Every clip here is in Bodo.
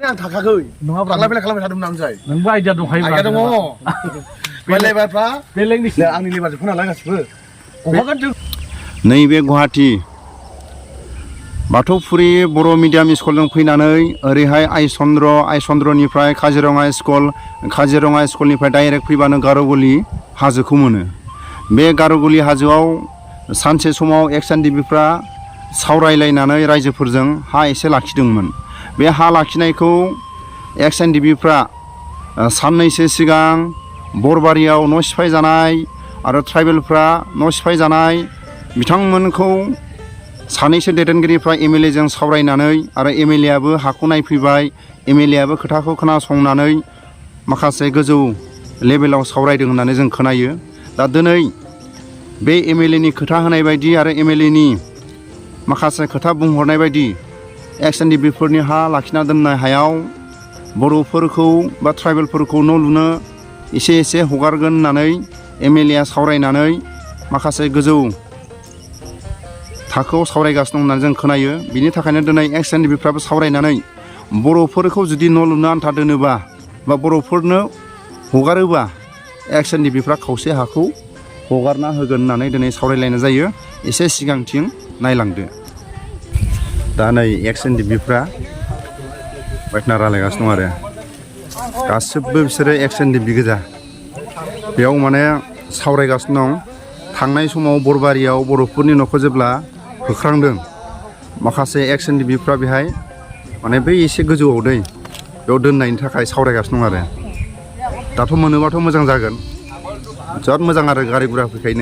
आं थाखाखै थांलाय फैलाय खालामबाय थादोंमोन आं जाय नोंबो आइडिया दंखायो आइडिया दङ बे लेबारफ्रा बेलेगनि आंनि लेबारजों नालाय गासिबो गहागोन जों नैबे गुवाहाटी बाथौफुरि बर' मिडियाम स्कुलजों फैनानै ओरैहाय आइ चन्द्रनिफ्राय काजिरङा स्कुलनिफ्राय डाइरेक्ट फैबानो गार'गुलि हाजोखौ मोनो। बे गार'गुलि हाजोआव सानसे समाव XNDP-फ्रा सावरायलायनानै रायजोफोरजों हा एसे लाखिदोंमोन। बे हा लाखिनायखौ XNDP-फ्रा साननैसो सिगां बरबारियाव न' सिफाय जानाय आरो ट्राइबेलफ्रा न' सिफाय जानाय बिथांमोनखौ सानैसो दैदेनगिरिफ्रा MLA-जों सावरायनानै आरो MLA-आबो हाखौ नायफैबाय, MLA-आबो खोथाखौ खोनासंनानै माखासे गोजौ लेभेलाव सावरायदों होननानै जों खोनायो। दा दिनै बे MLA-नि खोथा होनाय बायदि आरो MLA-नि माखासे खोथा बुंहरनाय बायदि XNDP-फोरनि हा लाखिना दोननाय हायाव बर'फोरखौ बा ट्राइबेलफोरखौ न' लुनो एसे हगारगोन होननानै MLA-आ सावरायनानै माखासे गोजौ थाखोआव सावरायगासिनो दं होननानै जों खोनायो। बिनि थाखायनो दिनै XNDP-फ्राबो सावरायनानै बर'फोरखौ जुदि न' लुनो आन्था दोनोबा बा बर'फोरनो हगारोबा XNDP-फ्रा खावसे हाखौ हगारना होगोन होननानै दिनै सावरायलायनाय जायो। एसे सिगांथिं नायलांदो। दा नै XNDP-फ्रा बायदिना रायलायगासिनो दं आरो गासिबो बिसोरो XNDP गोजा। बेयाव माने सावरायगासिनो दं। थांनाय समाव बरबारियाव बर'फोरनि न'खौ जेब्ला होख्रांदों माखासे XNDP-फ्रा बेहाय माने बै एसे गोजौआव दै बेयाव दोननायनि थाखाय सावरायगासिनो दं आरो दाथ' मोनोबाथ' मोजां जागोन। जोबोद मोजां आरो गारि गुरा फैखायो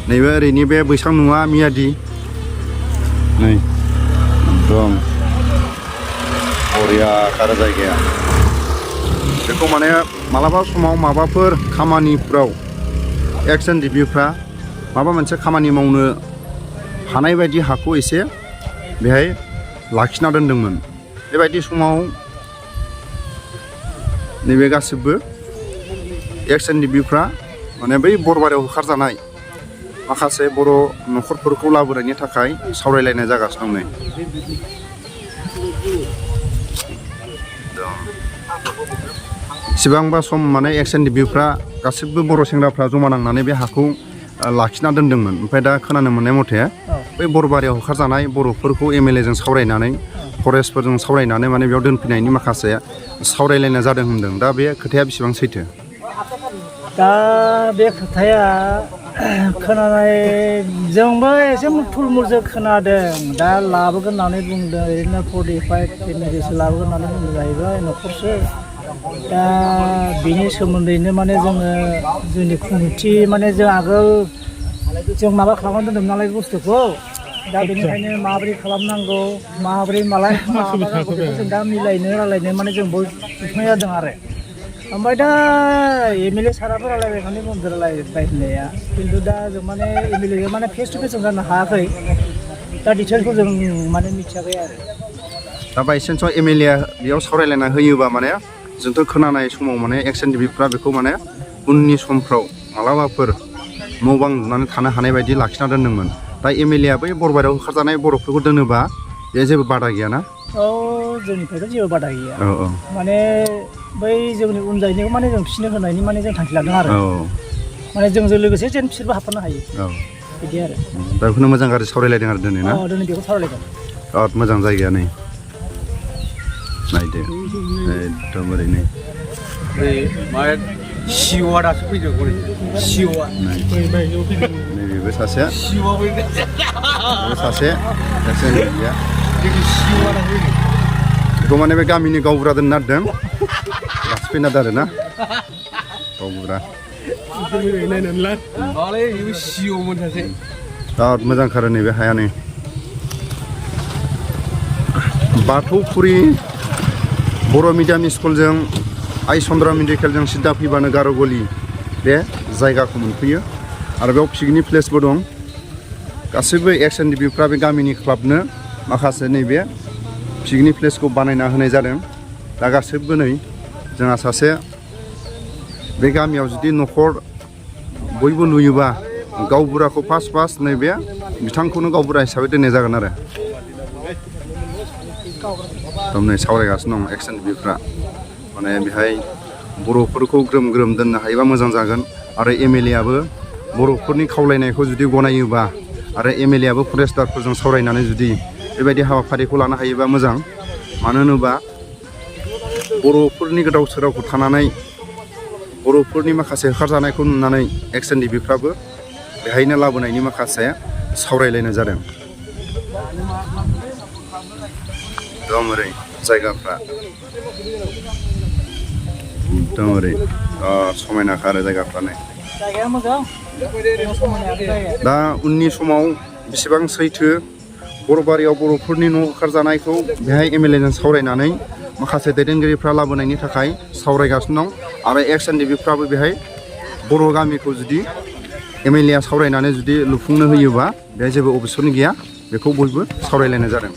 नैबे ओरैनि बे बैसां नङा मियादि नै एकदम बरिया आरो जायगाया बेखौ माने मालाबा समाव माबाफोर खामानिफ्राव XNDP-फ्रा माबा मोनसे खामानि मावनो हानाय बायदि हाखौ एसे बेहाय लाखिना दोनदोंमोन। बेबायदि समाव नैबे गासिबो XNDP-फ्रा माने बै बरबारियाव होखारजानाय माखासे बर' न'खरफोरखौ लाबोनायनि थाखाय सावरायलायनाय जागासिनो दं। सिबांबा सम माने XNDP-फ्रा गासिबो बर' सेंग्राफ्रा जमा नांनानै बे हाखौ लाखिना दोनदोंमोन। ओमफ्राय दा खोनानो मोननाय मथे बै बरबारियाव होखारजानाय बर'फोरखौ MLA-जों सावरायनानै फरेस्टफोरजों सावरायनानै माने बेयाव दोनफैनायनि माखासे सावरायलायनाय जादों होनदों। दा बे खोथाया बेसेबां सैथो? दा बे खोथाया खोनानायजोंबो एसे थुलमुलजों खोनादों। दा लाबोगोन होननानै बुंदों ओरैनो 45 केजिसो लाबोगोन होननानै बुंदों जाहैबाय न'खरसो। दा बिनि सोमोन्दैनो माने जोङो जोंनि खुंथि माने जों आगोल जों माबा खालामनानै दोनदों नालाय बुस्थुखौ दा बेनिखायनो माबोरै खालामनांगौ माबोरै माबानांगौ बेखौ जों दा मिलायनो रायलायनो माने जों बयबो बिथांनाय जादों आरो ओमफ्राय दा MLA साराबो रायलायबाय होननानै बुंदों रायलायबाय होननाया खिन्थु दा जों माने MLA माने फेस टु फेस जों जानो हायाखै। दा डिटेल्सखौ जों माने मिथियाखै आरो दा बायसेन्सआव MLA-आ बेयाव सावरायलायना होयोबा माने जोंथ' खोनानाय समाव माने XNDP-फ्रा बेखौ माने उननि समफ्राव मालाबाफोर न' बां लुनानै थानो हानाय बायदि लाखिना दोनदोंमोन। दा MLA-आ बै बरबारियाव होखारजानाय बर'फोरखौ दोनोबा बे जेबो बादा गैयाना? औ जोंनिफ्रायथ' जेबो बादा गैया। औ माने बै जोंनि उन जायैनायखौ माने जों फिसिनो होनायनि माने जों थांखि लादों आरो माने जोंजों लोगोसे जेन बिसोरबो हाबफानो हायो बिदि आरो दा बेखौनो मोजां गाज्रि सावरायलायदों आरो दिनै ना? दिनै बेखौ सावरायलायदों। बिराद मोजां जायगाया नै नायदो एकदम ओरैनो सिअ'आ दासो फैदों सिअ'आ नैबेबो सासे XNDP-आ बेखौ माने बे गामिनि गावबुरा दोननो नागिरदों दासो फैना आरो ना गावबुरा बिराद मोजांथार नैबे हाया नै बाथौफुरि बर' मिडियाम स्कुलजों आइ चन्द्र मेडिकेलजों सिदा फैबानो गार'गुलि बे जायगाखौ मोनफैयो आरो बेयाव पिकनिक प्लेसबो दं। गासैबो XNDP-फ्रा बे गामिनि क्लाबनो माखासे नैबे पिकनिक प्लेसखौ बानायना होनाय जादों। दा गासैबो नै जोंहा सासे बे गामियाव जुदि न'खर बयबो लुयोबा गावबुराखौ फार्स्ट नैबे बिथांखौनो गावबुरा हिसाबै दोननाय जागोन आरो थारमाने सावरायगासिनो दं एक्स एन बिफ्रा माने बेहाय बर'फोरखौ ग्रोम ग्रोम दोननो हायोबा मोजां जागोन आरो एमएलए आबो बर'फोरनि खावलायनायखौ जुदि गनायोबा आरो एमएलए आबो फरेस्टारफोरजों सावरायनानै जुदि बेबायदि हाबाफारिखौ लानो हायोबा मोजां मानो होनोबा बर'फोरनि गोदाव सोरावखौ थानानै बर'फोरनि माखासे होखारजानायखौ नुनानै एक्स एन बिफ्राबो बेहायनो लाबोनायनि माखासे सावरायलायनाय जादों दं ओरै जायगाफ्रा दं ओरै समायनाखा आरो जायगाफ्रानो जायगाया मोजां दा उननि समाव बेसेबां सैथो बर'बारियाव बर'फोरनि न' होखारजानायखौ बेहाय एमएलएजों सावरायनानै माखासे दैदेनगिरिफ्रा लाबोनायनि थाखाय सावरायगासिनो दं आरो एक्स एन बिफ्राबो बेहाय बर' गामिखौ जुदि एमएलए आ सावरायनानै जुदि लुफुंनो होयोबा बेहाय जेबो अबजेक्सन गैया बेखौ बयबो सावरायलायनाय जादों